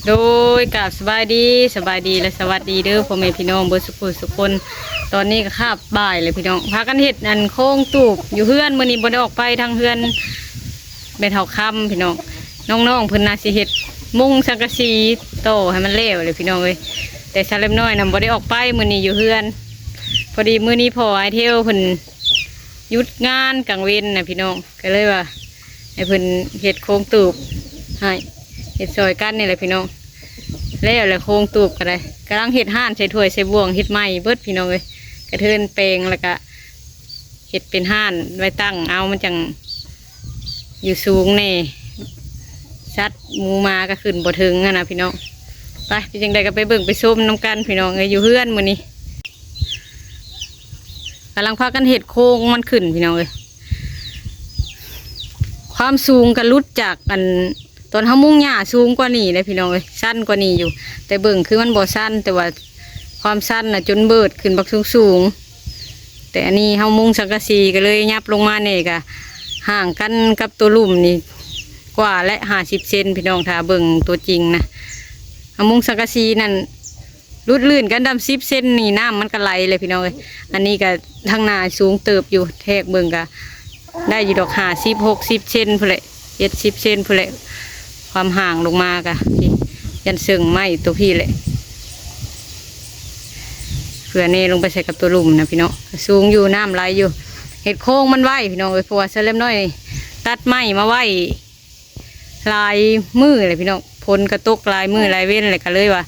ໂດຍ ກາບສະບາຍດີ ສະບາຍດີ ແລະ ສະຫວັດດີເດີພໍ່ແມ່ພີ່ນ້ອງເບິດສຸຜູ້ສຸຄົນ. ຕອນນີ້ກໍຄາບບ່າຍແລ້ວພີ່ນ້ອງ ພາກັນເຮັດອັນໂຄງຕູບຢູ່ເຮືອນ. ມື້ນີ້ບໍ່ໄດ້ອອກໄປທາງເຮືອນແມ່ເຖົ້າຄຳພີ່ນ້ອງ. ນ້ອງໆເພິ່ນໜ້າຊິເຮັດມຸງສັງກະສີຕໍ່ໃຫ້ມັນແລ້ວແຫຼະພີ່ນ້ອງເອີຍ. ແຕ່ສາວແລັບນ້ອຍນະບໍ່ໄດ້ອອກໄປ ມື້ນີ້ຢູ່ເຮືອນ. ພໍດີມື້ນີ້ພໍ່ອ້າຍເທວເພິ່ນຢຸດງານກາງເວັນນະພີ່ນ້ອງ ກໍເລີຍວ່າໃຫ້ເພິ່ນເຮັດໂຄງຕູບໃຫ້ ເຮັດຊ່ອຍກັນນີ້ແຫຼະພີ່ນ້ອງ. ແລ້ວແຫຼະໂຄງຕູບກໍໄດ້ ກຳລັງເຮັດຮ້ານໃສ່ຖ້ວຍໃສ່ບ່ວງ ເຮັດໃໝ່ເບິດພີ່ນ້ອງເອີຍ. ກະເທີນແປງ ແລ້ວກະເຮັດເປັນຮ້ານໄວ້ຕັ້ງເອົາ ມັນຈັ່ງຢູ່ສູງແດ່ ສັດໝູໝາກໍຂຶ້ນບໍ່ເຖິງຫັ້ນນະພີ່ນ້ອງ. ໄປ ເປັນຈັ່ງໃດກໍໄປເບິ່ງໄປຊົມນຳກັນພີ່ນ້ອງເອີຍ ຢູ່ເຮືອນມື້ນີ້. ກຳລັງພາກັນເຮັດໂຄງມັນຂຶ້ນພີ່ນ້ອງເອີຍ. ຄວາມສູງກໍຫຼຸດຈາກອັນ ຕອນເຮົາມຸງຫຍ້າສູງກວ່ານີ້ແຫຼະພີ່ນ້ອງເອີຍ ຊັນກວ່ານີ້ຢູ່. ແຕ່ເບິ່ງຄືມັນບໍ່ຊັນ ແຕ່ວ່າຄວາມຊັນນະຈົນເບີດຂຶ້ນບັກສູງໆ. ແຕ່ອັນນີ້ເຮົາມຸງສັງກະສີກໍເລີຍຫຍັບລົງມາແດ່ ກໍຫ່າງກັນກັບຕົວລຸ່ມນີ້ກວ່າແລະຫ້າສິບເຊັນພີ່ນ້ອງ. ຖ້າເບິ່ງຕົວຈິງນະ ເຮົາມຸງສັງກະສີນັ້ນ ຫຼຸດລື່ນກັນດຳສິບເຊັນນີ້ ນ້ຳມັນກໍໄຫຼເລີຍພີ່ນ້ອງເອີຍ. ອັນນີ້ກໍທາງໜ້າສູງເຕີບຢູ່ ແທກເບິ່ງກໍໄດ້ຢູ່ດອກ ຫ້າສິບ ຫົກສິບເຊັນພຸ້ນແຫຼະ ເຈັດສິບເຊັນພຸ້ນແຫຼະ. ຄວາມຫ່າງລົງມາກໍ ຢ້ານເຊິ່ງໄມ້ຕົວພີ້ແຫຼະ ເພື່ອແນ່ລົງໄປໃສ່ກັບຕົວລຸ່ມນະພີ່ນ້ອງ. ກໍສູງຢູ່ ນ້ຳໄຫຼຢູ່. ເຮັດໂຄງມັນໄວ້ພີ່ນ້ອງເອີຍ ເພາະວ່າສາວແລັບນ້ອຍຕັດໄມ້ມາໄວ້ ຫຼາຍມື້ແຫຼະພີ່ນ້ອງ ຝົນກໍຕົກຫຼາຍມື້ຫຼາຍເວັນແຫຼະ ກໍເລີຍວ່າ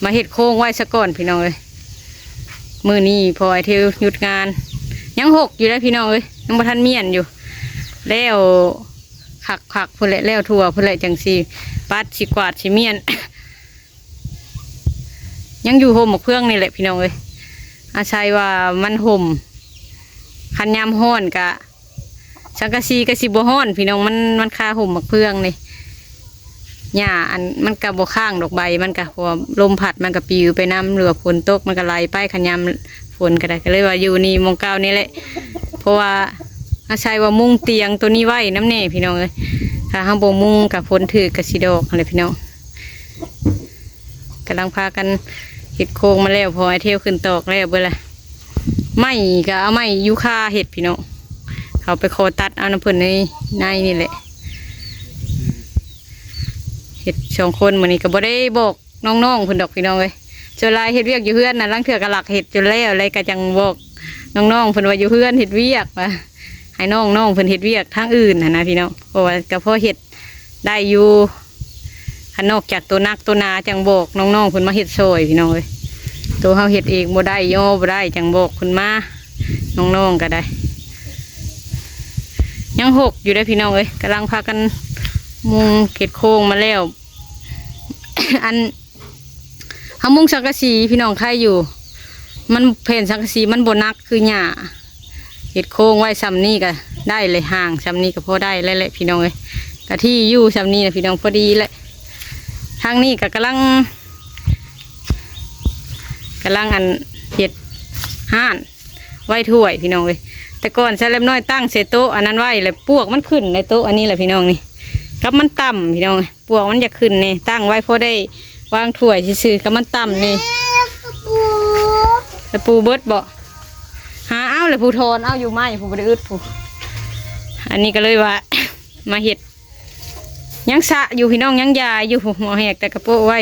ມາເຮັດໂຄງໄວ້ສາກ່ອນພີ່ນ້ອງເອີຍ. ມື້ນີ້ພໍ່ອ້າຍເທວຢຸດງານ ຍັງຫົກຢູ່ເດ້ພີ່ນ້ອງເອີຍ ຍັງບໍ່ທັນມ້ຽນຢູ່. ແລ້ວຄັກໆພຸ້ນແຫຼະ ແລ້ວທົ່ວພຸ້ນແຫຼະ ຈັ່ງຊິປັດຊິກວາດຊິມ້ຽນ. ຍັງຢູ່ຮົ່ມໝາກເຟືອງນີ້ແຫຼະພີ່ນ້ອງເອີຍ ອາໄສວ່າມັນຮົ່ມ. ຄັນຍາມຮ້ອນກະ ສັງກະສີກໍຊິບໍ່ຮ້ອນພີ່ນ້ອງ ມັນ ມັນຄາຮົ່ມໝາກເຟືອງນີ້. ຫຍ້າອັນ ມັນກໍບໍ່ຄ້າງດອກ ໃບມັນກໍ ເພາະວ່າລົມພັດມັນກໍປິວໄປນຳ ຫຼືວ່າຝົນຕົກມັນກໍໄຫຼໄປ ຄັນຍາມຝົນກໍໄດ້. ກໍເລີຍວ່າຢູ່ນີ້ໝ່ອງເກົ່ານີ້ແຫຼະ ເພາະວ່າອາໄສວ່າມຸງຕຽງໂຕນີ້ໄວ້ນຳແດ່ພີ່ນ້ອງເອີຍ. ຖ້າເຮົາບໍ່ມຸງກໍຝົນຖືກກໍຊິດອກຫັ້ນແຫຼະພີ່ນ້ອງ. ກຳລັງພາກັນເຮັດໂຄງມາແລ້ວ ພໍອ້າຍເທວຂຶ້ນຕອກແລ້ວເບິດລະ. ໄມ້ກໍເອົາໄມ້ຢູຄາເຮັດພີ່ນ້ອງ ເຂົາໄປຂໍຕັດເອົານຳເພິ່ນໃນ ໃນນີ້ແຫຼະ. ເຮັດສອງຄົນ ມື້ນີ້ກໍບໍ່ໄດ້ບອກນ້ອງໆເພິ່ນດອກພີ່ນ້ອງເອີຍ. ສ່ວນຫຼາຍເຮັດວຽກຢູ່ເຮືອນນະ ລາງເທື່ອກໍລັກເຮັດຈົນແລ້ວ ແລ້ວກໍຈັ່ງບອກນ້ອງໆເພິ່ນວ່າຢູ່ເຮືອນເຮັດວຽກ ວ່າໃຫ້ນ້ອງໆເພິ່ນເຮັດວຽກທາງອື່ນຫັ້ນນະພີ່ນ້ອງ. ເພາະວ່າກໍພໍເຮັດ ໄດ້ຢູ່ ຄັນນອກຈາກໂຕໜັກໂຕໜາຈັ່ງບອກນ້ອງໆເພິ່ນມາເຮັດຊ່ອຍພີ່ນ້ອງເອີຍ. ໂຕເຮົາເຮັດເອງບໍ່ໄດ້ ຍໍບໍ່ໄດ້ ຈັ່ງບອກເພິ່ນມາ ນ້ອງໆກໍໄດ້. ຍັງຫົກຢູ່ເດ້ພີ່ນ້ອງເອີຍ ກຳລັງພາກັນມຸງເຮັດໂຄງມາແລ້ວ. ອັນ ເຮົາມຸງສັງກະສີພີ່ນ້ອງ ໄຄຢູ່ ມັນແຜ່ນສັງກະສີມັນບໍ່ໜັກຄືຫຍ້າ. ເຮັດໂຄງໄວ້ຊ່ຳນີ້ກໍໄດ້ເລີຍ ຫ່າງຊ່ຳນີ້ກໍພໍໄດ້ແລ້ວແຫຼະພີ່ນ້ອງເອີຍ. ກະທີ່ຢູ່ຊ່ຳນີ້ນະພີ່ນ້ອງ ພໍດີແຫຼະ. ທາງນີ້ກໍກຳລັງ ກຳລັງອັນເຮັດຮ້ານໄວ້ຖ້ວຍພີ່ນ້ອງເອີຍ. ແຕ່ກ່ອນສາວແລັບນ້ອຍຕັ້ງໃສ່ໂຕະອັນນັ້ນໄວ້ ແລ້ວປວກມັນຂຶ້ນໃນໂຕະອັນນີ້ແຫຼະພີ່ນ້ອງນີ້ ກັບມັນຕ່ຳພີ່ນ້ອງເອີຍ. ປວກມັນຢາກຂຶ້ນນີ້ ຕັ້ງໄວ້ພໍໄດ້ວາງຖ້ວຍຊື່ໆ ກໍມັນຕ່ຳນີ້. ຕະປູເບິດບໍ່? ຫາເອົາແຫຼະ ຜູ້ຖອນເອົາຢູ່ໄມ້ ຜູ້ບໍ່ໄດ້ອຶດຜູ້. ອັນນີ້ກໍເລີຍວ່າ ມາເຮັດ ຍັງສະຢູ່ພີ່ນ້ອງ ຍັງຢາຍຢູ່ ໝໍແຫກແຕ່ກະໂປະໄວ້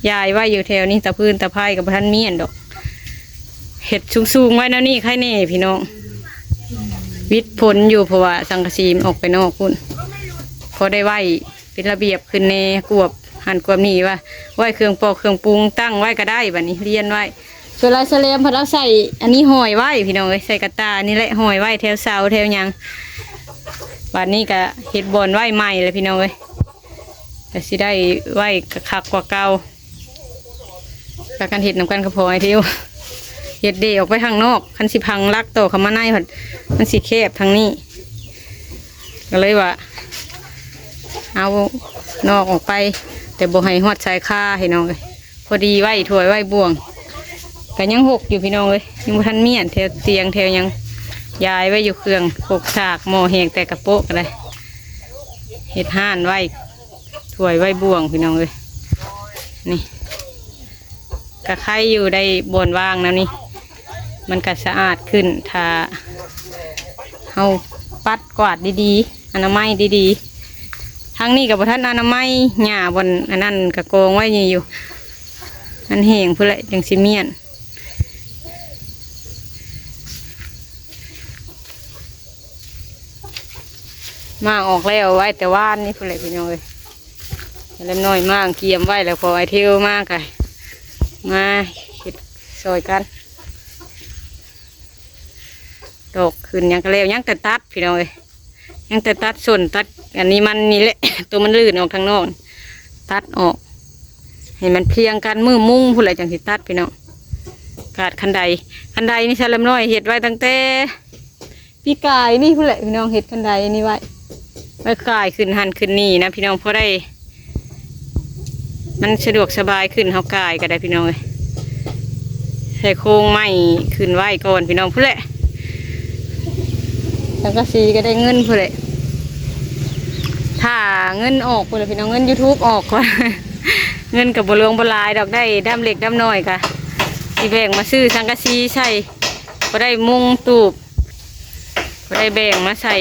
ຢາຍໄວ້ຢູ່ແຖວນີ້. ຕາພື້ນຕາໄພກໍບໍ່ທັນມ້ຽນດອກ. ເຮັດສູງໆໄວ້ແນວນີ້ໄຄແດ່ພີ່ນ້ອງ ວິດຝົນຢູ່ ເພາະວ່າສັງກະສີມັນອອກໄປນອກພຸ້ນ ພໍໄດ້ໄວ້ ເປັນລະບຽບຂຶ້ນແດ່ ກວບຫັ້ນກວບນີ້ ວ່າໄວ້ເຄື່ອງປອກເຄື່ອງປຸງ ຕັ້ງໄວ້ກໍໄດ້. ບັດນີ້ລຽນໄວ້ ສ່ວນຫຼາຍສະແລມເພິ່ນເອົາໃສ່ອັນນີ້ຫ້ອຍໄວ້ພີ່ນ້ອງເອີຍ ໃສ່ກະຕ່ານີ້ແຫຼະ ຫ້ອຍໄວ້ແຖວເສົາແຖວຫຍັງ. ບັດນີ້ກໍເຮັດບ່ອນໄວ້ໃໝ່ແລ້ວພີ່ນ້ອງເອີຍ ກໍຊິໄດ້ໄວ້ຄັກກວ່າເກົ່າ. ພາກັນເຮັດນຳກັນກັບພໍ່ອ້າຍທິວ ເຮັດເດອອກໄປທາງນອກ ຄັນຊິພັງຫຼັກຕໍ່ເຂົ້າມາໃນ ມັນຊິແຄບທາງນີ້ ກໍເລີຍວ່າເອົານອກອອກໄປ ແຕ່ບໍ່ໃຫ້ຮອດຊາຍຄາພີ່ນ້ອງເອີຍ. ພໍດີໄວ້ຖ້ວຍໄວ້ບ່ວງ ກໍຍັງຫົກຢູ່ພີ່ນ້ອງເອີຍ ຍັງບໍ່ທັນມ້ຽນ ແຖວຕຽງແຖວຫຍັງ ຢາຍໄວ້ຢູ່ເຄື່ອງ ໂຄກສາກ ໝໍແຫກແຕ່ກະໂປະກໍໄດ້ ເຮັດຮ້ານໄວ້ ຖ້ວຍໄວ້ບ່ວງພີ່ນ້ອງເອີຍ. ນີ້ ກະໄຄຢູ່ ໄດ້ບ່ອນວ່າງແນວນີ້ ມັນກະສະອາດຂຶ້ນ ຖ້າເຮົາປັດກວາດດີໆ ອະນາໄມດີໆ. ທາງນີ້ກະບໍ່ທັນອະນາໄມ ຫຍ້າບ່ອນອັນນັ້ນກະກອງໄວ້ນີ້ຢູ່ ມັນແຫ້ງພຸ້ນແຫຼະ ຈັ່ງຊິມ້ຽນ. ມ້າງອອກແລ້ວ ໄວ້ແຕ່ວານນີ້ພຸ້ນແຫຼະ ພີ່ນ້ອງເອີຍ. ເລັກນ້ອຍມ້າງກຽມໄວ້ແລ້ວ ພໍໄອ້ເທວມາກະມາເຮັດຊ່ອຍກັນ ຕອກຂຶ້ນຫຍັງກະແລ້ວ ຍັງແຕ່ຕັດ ພີ່ນ້ອງເອີຍ. ຍັງແຕ່ຕັດສົ້ນ ຕັດອັນນີ້ມັນນີ້ແຫຼະ ໂຕມັນລື່ນອອກທາງນອກ ຕັດອອກໃຫ້ມັນພຽງກັນ ມື້ມຸງພຸ້ນແຫຼະ ຈັ່ງຊິຕັດ ພີ່ນ້ອງ. ກາດຄັນໄດ ຄັນໄດນີ້ ຊາວລຳນ້ອຍເຮັດໄວ້ຕັ້ງແຕ່ປີກາຍນີ້ພຸ້ນແຫຼະ ພີ່ນ້ອງ. ເຮັດຄັນໄດນີ້ໄວ້ ໄວ້ກາຍຂຶ້ນຫັ້ນຂຶ້ນນີ້ນະ ພີ່ນ້ອງ ພໍໄດ້ ມັນສະດວກສະບາຍຂຶ້ນ ເຮົາກາຍກະໄດ້ ພີ່ນ້ອງເອີຍ. ໃສ່ໂຄງໄມ້ຂຶ້ນໄວ້ກ່ອນ ພີ່ນ້ອງ ພຸ້ນແຫຼະ. ສັງກະສີກະໄດ້ເງິນພຸ້ນແຫຼະ ຖ້າເງິນອອກພຸ້ນແຫຼະ ພີ່ນ້ອງ ເງິນຢູທູບອອກກ່ອນ. ເງິນກະບໍ່ຫຼວງບໍ່ຫຼາຍດອກ ໄດ້ດຳເລັກດຳນ້ອຍ ກະຊິແບ່ງມາຊື້ສັງກະສີໃສ່ ພໍໄດ້ມຸງຕູບ ພໍໄດ້ແບ່ງມາໃສ່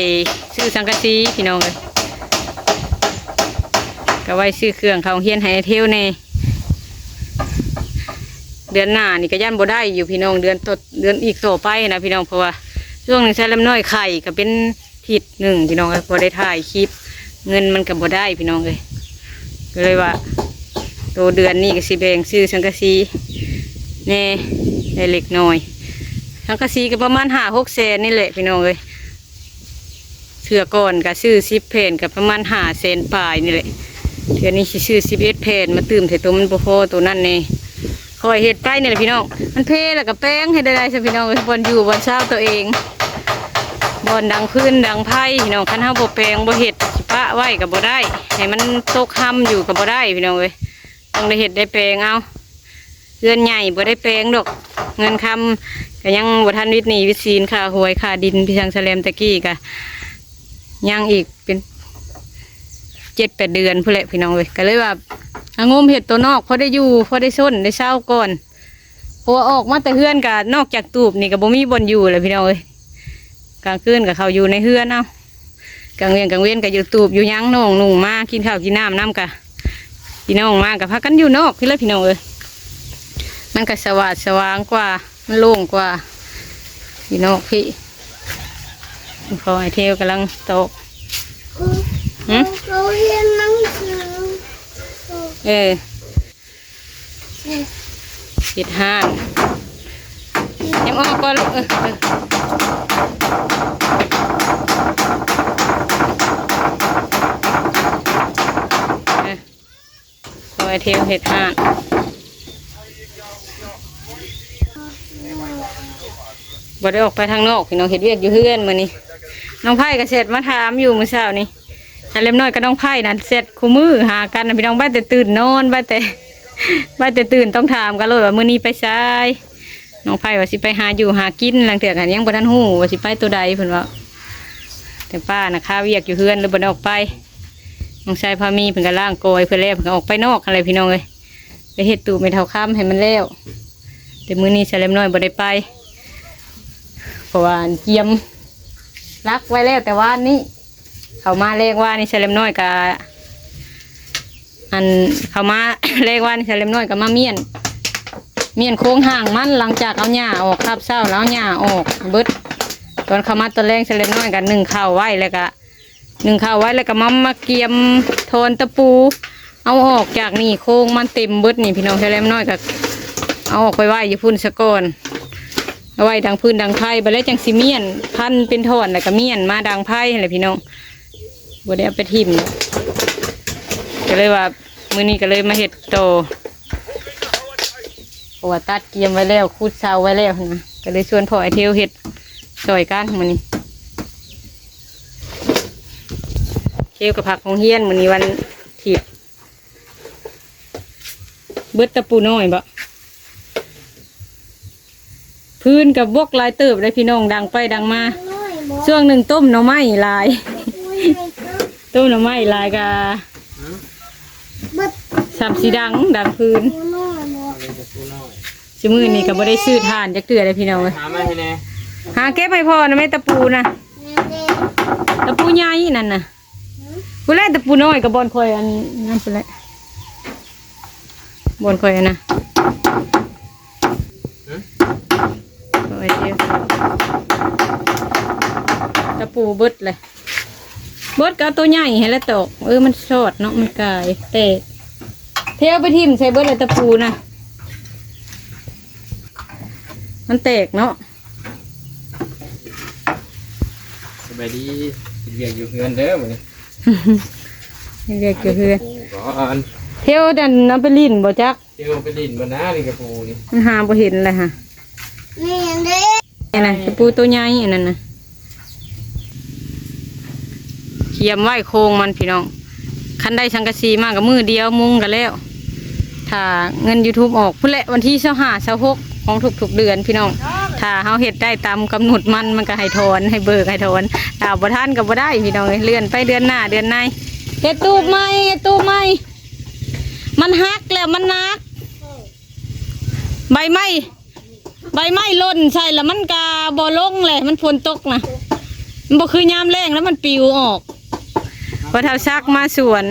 ຊື້ສັງກະສີ ພີ່ນ້ອງເອີຍ. ກະໄວ້ຊື້ເຄື່ອງເຂົ້າໂຮງຮຽນໃຫ້ອ້າຍເທວແດ່. ເດືອນໜ້ານີ້ກະຢ້ານບໍ່ໄດ້ຢູ່ ພີ່ນ້ອງ ເດືອນຕໍ່ ເດືອນອີກຕໍ່ໄປນະ ພີ່ນ້ອງ ເພາະວ່າຊ່ວງນີ້ຊາວລຳນ້ອຍໄຂ້ ກະເປັນທິດໜຶ່ງ ພີ່ນ້ອງເອີຍ ບໍ່ໄດ້ຖ່າຍຄລິບ ເງິນມັນກະບໍ່ໄດ້ ພີ່ນ້ອງເອີຍ. ກະເລີຍວ່າ ໂຕເດືອນນີ້ກະຊິແບ່ງຊື້ສັງກະສີແດ່ ໄດ້ເລັກນ້ອຍ. ສັງກະສີກະປະມານຫ້າຫົກແສນນີ້ແຫຼະ ພີ່ນ້ອງເອີຍ. ເທື່ອກ່ອນກະຊື້ສິບແຜ່ນ ກະປະມານຫ້າແສນປາຍນີ້ແຫຼະ. ເທື່ອນີ້ຊິຊື້ສິບເອັດແຜ່ນມາຕື່ມໃສ່ໂຕ ມັນບໍ່ພໍໂຕນັ້ນແດ່. ຄ່ອຍເຮັດໄປນີ້ແຫຼະ ພີ່ນ້ອງ ມັນເພແລ້ວກະແປງໃຫ້ໄດ້ໆ ຊະ ພີ່ນ້ອງເອີຍ. ບ່ອນຢູ່ບ່ອນເຊົາໂຕເອງ ບ່ອນດັງຟືນດັງໄຟ ພີ່ນ້ອງ ຄັນເຮົາບໍ່ແປງບໍ່ເຮັດ ຊິປະໄວ້ກະບໍ່ໄດ້ ໃຫ້ມັນຕົກຮຳຢູ່ກະບໍ່ໄດ້ ພີ່ນ້ອງເອີຍ. ຕ້ອງໄດ້ເຮັດໄດ້ແປງເອົາ. ເຮືອນໃຫຍ່ບໍ່ໄດ້ແປງດອກ ເງິນຄຳກະຍັງບໍ່ທັນວິດໜີ້ວິດສິນ ຄ່າຫວຍຄ່າດິນ ພີ່ຊ່າງສະແລມແຕ່ກີ້ກະຍັງອີກເປັນເຈັດແປດເດືອນພຸ້ນແຫຼະ ພີ່ນ້ອງເອີຍ. ກະເລີຍວ່າອາງົມເຮັດໂຕນອກ ພໍໄດ້ຢູ່ ພໍໄດ້ຊົນໄດ້ເຊົາກ່ອນ ເພາະວ່າອອກມາແຕ່ເຮືອນກະ ນອກຈາກຕູບນີ້ກະບໍ່ມີບ່ອນຢູ່ແລ້ວ ພີ່ນ້ອງເອີຍ. ກາງຄືນກະເຂົ້າຢູ່ໃນເຮືອນເອົາ ກາງວຽນກາງເວັນກະຢູ່ຕູບຢູ່ຫຍັງ ນ້ອງນຸ່ງມາກິນເຂົ້າກິນນ້ຳນຳ ກະພີ່ນ້ອງມາກະພາກັນຢູ່ນອກພີ້ແຫຼະ ພີ່ນ້ອງເອີຍ. ມັນກະສະຫວາດສະຫວ່າງກວ່າ ມັນໂລ່ງກວ່າ ຢູ່ນອກພີ້. ພໍ່ອ້າຍເທວກຳລັງຕອກ ຫື ເຂົາຮຽນໜັງສື ເອີ ເຮັດຮ້ານ ຍັງອອກກ່ອນລູກ ເອີ ເອີ ເອີ ຂໍໃຫ້ເທວເຮັດຮ້ານ ບໍ່ໄດ້ອອກໄປທາງນອກ ພີ່ນ້ອງ ເຮັດວຽກຢູ່ເຮືອນມື້ນີ້. ນ້ອງໄພກໍແຊັດມາຖາມຢູ່ມື້ເຊົ້ານີ້ ອາເລັມນ້ອຍກັບນ້ອງໄພນັ້ນແຊັດຄູ່ມື້ຫາກັນ ພີ່ນ້ອງ ໄວ້ແຕ່ຕື່ນນອນ ໄວ້ແຕ່ ໄວ້ແຕ່ຕື່ນຕ້ອງຖາມກັນໂລດວ່າມື້ນີ້ໄປໃສ. ນ້ອງໄພວ່າຊິໄປຫາຢູ່ຫາກິນ ລາງເທື່ອກໍຍັງບໍ່ທັນຮູ້ວ່າຊິໄປໂຕໃດ ເພິ່ນເວົ້າ. ແຕ່ປ້ານະຄາວຽກຢູ່ເຮືອນ ເລີຍບໍ່ໄດ້ອອກໄປ. ນ້ອງຊາຍພາມີເພິ່ນກໍລ້າງກອຍເພິ່ນແລ້ວ ເພິ່ນກໍອອກໄປນອກຫັ້ນແຫຼະ ພີ່ນ້ອງເອີຍ ໄປເຮັດຕູບແມ່ເຖົ້າຄຳໃຫ້ມັນແລ້ວ. ແຕ່ມື້ນີ້ສາວແຫຼມນ້ອຍບໍ່ໄດ້ໄປ ເພາະວ່າກຽມຫຼັກໄວ້ແລ້ວແຕ່ວານນີ້. ເຂົ້າມາແລງວານນີ້ ສາວແຫຼມນ້ອຍກະ ອັນ ເຂົ້າມາແລງວານນີ້ ສາວແຫຼມນ້ອຍກະມາມ້ຽນ ມ້ຽນໂຄງຮ່າງມັນ ຫຼັງຈາກເອົາຫຍ້າອອກ ຄາບເຊົ້າແລ້ວເອົາຫຍ້າອອກເບິດ. ຕອນເຂົ້າມາຕອນແລງ ສາວແຫຼມນ້ອຍກະໜຶ້ງເຂົ້າໄວ້ ແລ້ວກະ ໜຶ້ງເຂົ້າໄວ້ ແລ້ວກໍມາ ມາກຽມຖອນຕະປູ ເອົາອອກຈາກນີ້ ໂຄງມັນເຕັມເບິດນີ້ ພີ່ນ້ອງ. ສາວແຫຼມນ້ອຍກໍເອົາອອກໄປໄວ້ຢູ່ພຸ້ນສາກ່ອນ ເອົາໄວ້ດັງຟືນດັງໄຟ ບາດແລ້ວຈັ່ງຊິມ້ຽນ ພັນເປັນທ່ອນ ແລ້ວກໍມ້ຽນມາດັງໄຟຫັ້ນແຫຼະ ພີ່ນ້ອງ ບໍ່ໄດ້ເອົາໄປຖິ້ມ. ກໍເລີຍວ່າ ມື້ນີ້ກໍເລີຍມາເຮັດຕໍ່ ເພາະວ່າຕັດກຽມໄວ້ແລ້ວ ຂຸດເສົາໄວ້ແລ້ວຫັ້ນນະ ກໍເລີຍຊວນພໍ່ອ້າຍເທວເຮັດຊ່ອຍກັນມື້ນີ້. ເທວກໍພັກໂຮງຮຽນ ມື້ນີ້ວັນອາທິດ. ເບິດຕະປູນ້ອຍບໍ? ຟືນກໍບົກຫຼາຍເຕີບເດ້ ພີ່ນ້ອງ ດັງໄປດັງມາ. ຊ່ວງໜຶ່ງຕົ້ມໜໍ່ໄມ້ຫຼາຍ ຕົ້ມໜໍ່ໄມ້ຫຼາຍກະ ເບິດ ເສ ຕຳຊິດັງ ດັງຟືນ. ເອົາເລີຍຕະປູນ້ອຍ. ຊຸມື້ນີ້ກໍບໍ່ໄດ້ຊື້ຖ່ານຈັກເທື່ອເດ້ພີ່ນ້ອງເອີຍ. ຫາມາໃຫ້ແດ່. ຫາເກັບໃຫ້ພໍ່ນະແມ່ ຕະປູນະ. ຕະປູໃຫຍ່ນັ້ນນະ. ພຸ້ນແຫຼະ ຕະປູນ້ອຍກັບບ່ອນຂ້ອຍອັນນັ້ນພຸ້ນແຫຼະ ບ່ອນຂ້ອຍອັນນະ. ຫື? ໂອ້ຍ ຕະປູເບິດເລີຍ ເບິດກໍເອົາໂຕໃຫຍ່ຫັ້ນແຫຼະຕອກ. ເອີ ມັນຊອດເນາະ ມັນກາຍແຕກ. ເທເອົາໄປຖິ້ມໃສ່ເບິດແລ້ວ ຕະປູນະ ມັນແຕກເນາະ. ສະບາຍດີ ເຮັດວຽກຢູ່ເຮືອນເດີມື້ນີ້ ເຮັດວຽກຢູ່ເຮືອນ. ເທວດັນເອົາໄປຫຼິ້ນບໍ່ຈັກ ເທວໄປຫຼິ້ນບໍ່ນາ ນີ້ກະປູນີ້ ມັນຫາບໍ່ເຫັນແລ້ວຫະ. ນີ້ນະ ຕະປູໂຕໃຫຍ່ອັນນັ້ນນະ ກຽມໄວ້ໂຄງມັນພີ່ນ້ອງ. ຄັນໄດ້ສັງກະສີມາກໍມື້ດຽວມຸງກໍແລ້ວ. ຖ້າເງິນຢູທູບອອກພຸ້ນແຫຼະ ວັນທີຊາວຫ້າ ຊາວຫົກຂອງທຸກໆເດືອນພີ່ນ້ອງ. ຖ້າເຮົາເຮັດໄດ້ຕາມກຳນົດມັນ ມັນກໍໃຫ້ຖອນ ໃຫ້ເບີກ ໃຫ້ຖອນ. ຖ້າບໍ່ທັນກໍບໍ່ໄດ້ພີ່ນ້ອງເອີຍ ເລື່ອນໄປເດືອນໜ້າເດືອນໃນ. ເຮັດຕູບໃໝ່ ເຮັດຕູບໃໝ່ ມັນຫັກແລ້ວ ມັນໜັກ ໃບໄມ້ ໃບໄມ້ຫຼົ່ນໃສ່ລະມັນກະບໍ່ລົງແຫຼະ ມັນຝົນຕົກນະ. ມັນບໍ່ຄືຍາມແລ້ງລະມັນປິວອອກ. ພໍ່ເຖົ້າສັກມາສວນ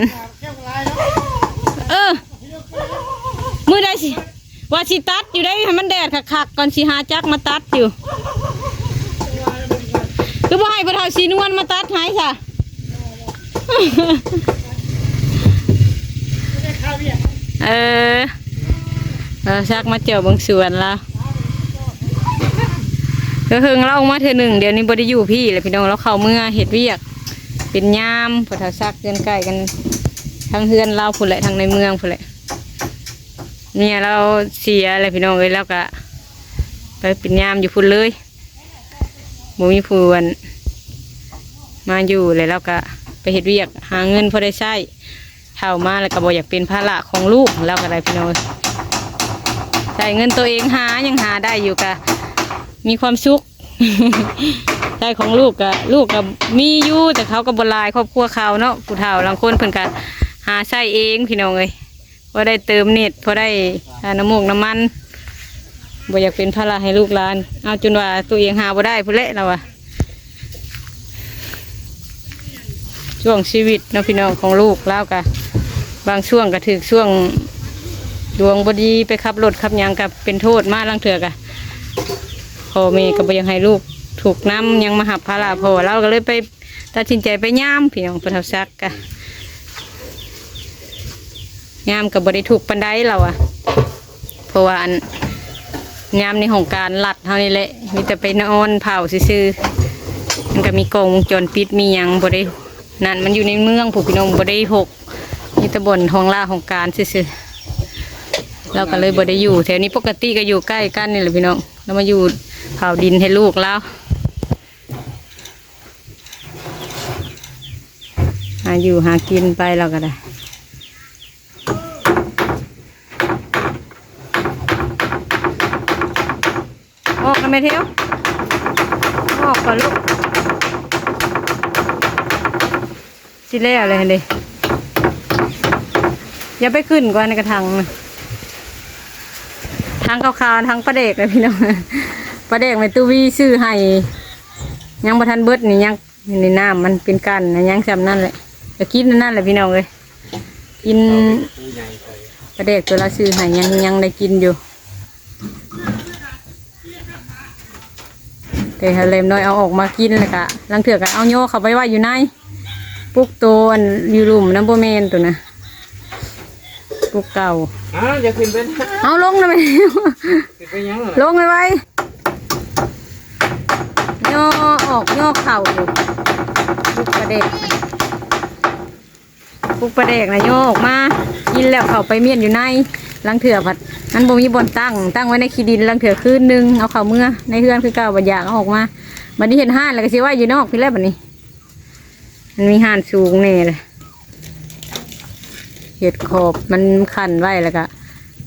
ເອີ ມື້ໃດຊິ ວ່າຊິຕັດຢູ່ໄດ໋ ໃຫ້ມັນແດດຄັກໆກ່ອນ ຊິຫາຈັກມາຕັດຢູ່. ຄືບໍ່ໃຫ້ພໍ່ເຖົ້າສີນວນມາຕັດໃຫ້ຊະ? ເອີ ເອົາສັກມາເຈົ້າເບິ່ງສວນລາວ. ເຮືອເຫິງລາວອອກມາເທື່ອໜຶ່ງ ດຽວນີ້ບໍ່ໄດ້ຢູ່ພີ້ແລ້ວພີ່ນ້ອງ ລາວເຂົ້າເມືອເຮັດວຽກເປັນຍາມ. ພໍ່ເຖົ້າສັກເຮືອນໃກ້ກັນ ທັງເຮືອນລາວພຸ້ນແຫຼະ ທັງໃນເມືອງພຸ້ນແຫຼະ. ເມຍລາວເສຍແລ້ວພີ່ນ້ອງເອີຍ ລາວກະໄປເປັນຍາມຢູ່ພຸ້ນເລີຍ. ບໍ່ມີຜູ້ອັນມາຢູ່ແລ້ວ ລາວກະໄປເຮັດວຽກຫາເງິນພໍໄດ້ໃຊ້. ເຖົ້າມາແລ້ວກະບໍ່ຢາກເປັນພາລະຂອງລູກ ລາວກະໄດ້ພີ່ນ້ອງເອີຍ. ໃຊ້ເງິນໂຕເອງຫາ ຍັງຫາໄດ້ຢູ່ ກະມີຄວາມສຸກ. ໃຊ້ຂອງລູກກະ ລູກກະມີຢູ່ ແຕ່ເຂົາກະບໍ່ຫຼາຍ ຄອບຄົວເຂົາເນາະ ຜູ້ເຖົ້າລາງຄົນເພິ່ນກະຫາໃຊ້ເອງພີ່ນ້ອງເອີຍ. ພໍໄດ້ເຕີມເນັດ ພໍໄດ້ຄ່ານ້ຳມູກນ້ຳມັນ ບໍ່ຢາກເປັນພາລະໃຫ້ລູກຫຼານ. ເອົາຈົນວ່າໂຕເອງຫາບໍ່ໄດ້ພຸ້ນແຫຼະລາວວ່າ. ຊ່ວງຊີວິດເນາະພີ່ນ້ອງ ຂອງລູກລາວກະ ບາງຊ່ວງກະຖືກຊ່ວງດວງບໍ່ດີ ໄປຂັບລົດຂັບຫຍັງກະເປັນໂທດມາ. ລາງເທື່ອກະພໍ່ແມ່ກະບໍ່ຢາກໃຫ້ລູກທຸກນຳ ຍັງມາຮັບພາລະພໍ່ ລາວກະເລີຍໄປ ຕັດສິນໃຈໄປຍາມພີ່ນ້ອງ. ພໍ່ເຖົ້າສັກກະຍາມກະບໍ່ໄດ້ທຸກປານໃດລາວວ່າ ເພາະວ່າອັນຍາມໃນຫ້ອງການລັດເຮົານີ້ແຫຼະ ມີແຕ່ໄປນອນເຝົ້າຊື່ໆ. ມັນກະມີກ້ອງວົງຈອນປິດມີຫຍັງ ບໍ່ໄດ້ນັ້ນ ມັນຢູ່ໃນເມືອງພຸ້ນພີ່ນ້ອງ ບໍ່ໄດ້ຫົກ ມີແຕ່ບ່ອນຫ້ອງລາຫ້ອງການຊື່ໆ. ລາວກະເລີຍບໍ່ໄດ້ຢູ່ແຖວນີ້ ປົກກະຕິກະຢູ່ໃກ້ກັນນີ້ແຫຼະພີ່ນ້ອງ ລາວມາຢູ່ເຝົ້າດິນໃຫ້ລູກລາວ. ຫາຢູ່ຫາກິນໄປລາວກະໄດ້. ອອກນະແມ່ເທວ ອອກກ່ອນລູກ ຊິແລ້ວແລ້ວຫັ້ນເດ. ຢ່າໄປຂຶ້ນກ່ອນໃນກະຖັງນະ ຖັງຂາວໆ ຖັງປາແດກນະພີ່ນ້ອງ. ປາແດກແມ່ຕູ້ວີຊື້ໃຫ້ ຍັງບໍ່ທັນເບິດນີ້ ຍັງ ນີ້ນ້ຳມັນເປັນກ້ານນະ ຍັງຊ່ຳນັ້ນແຫຼະ ກະກິນອັນນັ້ນແຫຼະພີ່ນ້ອງເອີຍ. ກິນປາແດກໂຕລາວຊື້ໃຫ້ ຍັງ ຍັງໄດ້ກິນຢູ່. ແຕ່ຫາແຫຼມນ້ອຍເອົາອອກມາກິນ ແລ້ວກະລາງເທື່ອກະເອົາຍໍເຂົ້າໄປໄວ້ຢູ່ໃນ ປຸກໂຕອັນຢູ່ລຸ່ມນະ ບໍ່ແມ່ນໂຕນະ ປຸກເກົ່າ. ອ້າວ ຢ່າຂຶ້ນໄປນະ ເອົາລົງນະແມ່ ຂຶ້ນໄປຫຍັງລະ ລົງໄວໆ. ຍໍອອກຍໍເຂົ້າຢູ່ ປຸກປາແດກ ປຸກປາແດກນະຍໍອອກມາ ກິນແລ້ວເຂົ້າໄປມ້ຽນຢູ່ໃນ. ລາງເທື່ອພັດມັນບໍ່ມີບ່ອນຕັ້ງ ຕັ້ງໄວ້ໃນຂີ້ດິນ ລາງເທື່ອຄືນໜຶ່ງເອົາເຂົ້າເມືອໃນເຮືອນຄືເກົ່າ ບັດຢາກເອົາອອກມາ. ບັດນີ້ເຮັດຮ້ານແລ້ວກະຊິໄວ້ຢູ່ນອກພີ້ແຫຼະບັດນີ້. ມັນມີຮ້ານສູງແດ່ແຫຼະ ເຮັດຂອບມັນຂັ້ນໄວ້ ແລ້ວກະ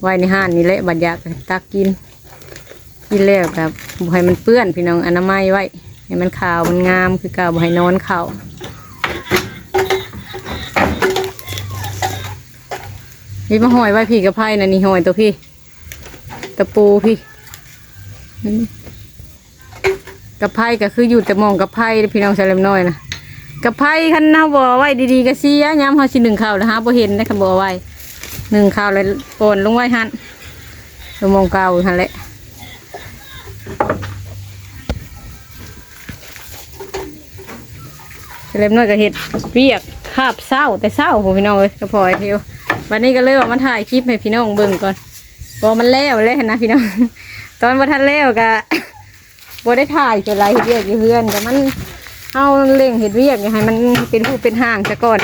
ໄວ້ໃນຮ້ານນີ້ແຫຼະ ບັດຢາກກະຕັກກິນ. ກິນແລ້ວກະບໍ່ໃຫ້ມັນເປື້ອນພີ່ນ້ອງ ອະນາໄມໄວ້ ໃຫ້ມັນຂາວມັນງາມຄືເກົ່າ ບໍ່ໃຫ້ນອນເຂົ້າ. ນີ້ ມາຫ້ອຍໄວ້ພີ້ ກະໄພນະ ນີ້ ຫ້ອຍໂຕພີ້ ຕະປູພີ້. ອືມ ກະໄພກະຄືຢູ່ແຕ່ໝ່ອງກະໄພເດ້ ພີ່ນ້ອງ ສາວແຫຼມນ້ອຍນະ. ກະໄພຄັນເຮົາບໍ່ເອົາໄວ້ດີໆກະເສຍ ຍາມເຮົາຊິໜຶ້ງເຂົ້າລະຫາບໍ່ເຫັນເດ້ ຄັນບໍ່ເອົາໄວ້. ໜຶ້ງເຂົ້າລະປ່ອນລົງໄວ້ຫັ້ນ ຢູ່ໝ່ອງເກົ່າຫັ້ນແຫຼະ. ສາວແຫຼມນ້ອຍກະເຮັດວຽກຄາບເຊົ້າແຕ່ເຊົ້າພຸ້ນ ພີ່ນ້ອງເອີຍ ກະພໍ້ໄອ້ທິວ. ບາດນີ້ກະເລີຍວ່າມາຖ່າຍຄລິບໃຫ້ພີ່ນ້ອງເບິ່ງກ່ອນ ເພາະມັນແລ້ວແລ້ວຫັ້ນນະ ພີ່ນ້ອງ. ຕອນບໍ່ທັນແລ້ວກະ ບໍ່ໄດ້ຖ່າຍ ສ່ວນຫຼາຍເຮັດວຽກຢູ່ເຮືອນ ກະມັນ ເຮົາເລັ່ງເຮັດວຽກ ຢາກໃຫ້ມັນເປັນຮູບເປັນຮ່າງສາກ່ອນ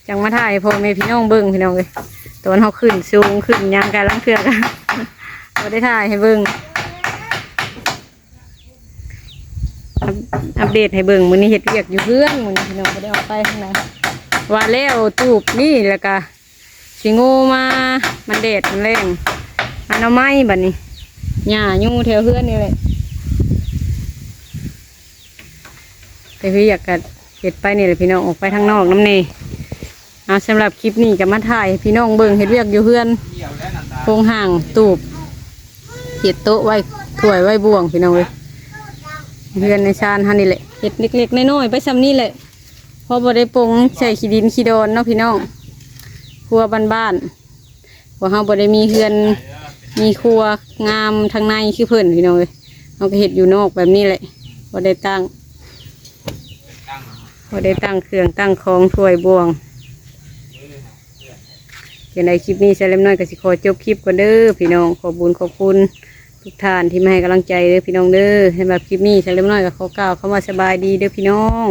ຈັ່ງມາຖ່າຍໃຫ້ພໍ່ແມ່ພີ່ນ້ອງເບິ່ງ ພີ່ນ້ອງເອີຍ. ຕອນເຮົາຂຶ້ນສູງຂຶ້ນຫຍັງກະລາງເທື່ອກະ ບໍ່ໄດ້ຖ່າຍໃຫ້ເບິ່ງ ອັບ ອັບເດດໃຫ້ເບິ່ງ. ມື້ນີ້ເຮັດວຽກຢູ່ເຮືອນ ມື້ນີ້ພີ່ນ້ອງ ບໍ່ໄດ້ອອກໄປທາງໃດ. ວ່າແລ້ວຕູບນີ້ ລະກະ ຊິໂງ່ມາ ມັນແດດມັນແລ້ງ ມາໜໍ່ໄມ້ບາດນີ້ ຫຍ້າຢູ່ແຖວເຮືອນນີ້ແຫຼະ. ແຕ່ຄືຢາກກະເຮັດໄປນີ້ແຫຼະພີ່ນ້ອງ ອອກໄປທາງນອກນຳແດ່. ເອົາ ສຳລັບຄລິບນີ້ກະມາຖ່າຍໃຫ້ພີ່ນ້ອງເບິ່ງ ເຮັດວຽກຢູ່ເຮືອນ ໂຄງຮ່າງຕູບ ເຮັດໂຕະໄວ້ ຖ້ວຍໄວ້ບ່ວງ ພີ່ນ້ອງເອີຍ. ເຮືອນໃນຊານເຮົານີ້ແຫຼະ ເຮັດເລັກໆນ້ອຍໆໄປຊ່ຳນີ້ແຫຼະ ພໍບໍ່ໄດ້ປົງໃສ່ຂີ້ດິນຂີ້ດອນເນາະ ພີ່ນ້ອງ ຄົວບ້ານໆ. ພວກເຮົາບໍ່ໄດ້ມີເຮືອນມີຄົວງາມທາງໃນຄືເພິ່ນ ພີ່ນ້ອງເອີຍ. ເຮົາກະເຮັດຢູ່ນອກແບບນີ້ແຫຼະ ບໍ່ໄດ້ຕັ້ງ ບໍ່ໄດ້ຕັ້ງເຄື່ອງຕັ້ງຂອງ ຖ້ວຍບ່ວງ. ຈັ່ງໃດຄລິບນີ້ ສາວແຫຼມນ້ອຍກະຊິຂໍຈົບຄລິບກ່ອນເດີພີ່ນ້ອງ. ຂອບບຸນຂອບຄຸນທຸກທ່ານທີ່ມາໃຫ້ກຳລັງໃຈເດີພີ່ນ້ອງເດີ. ສຳລັບຄລິບນີ້ ສາວແຫຼມນ້ອຍກະຂໍກ່າວຄຳວ່າສະບາຍດີເດີພີ່ນ້ອງ.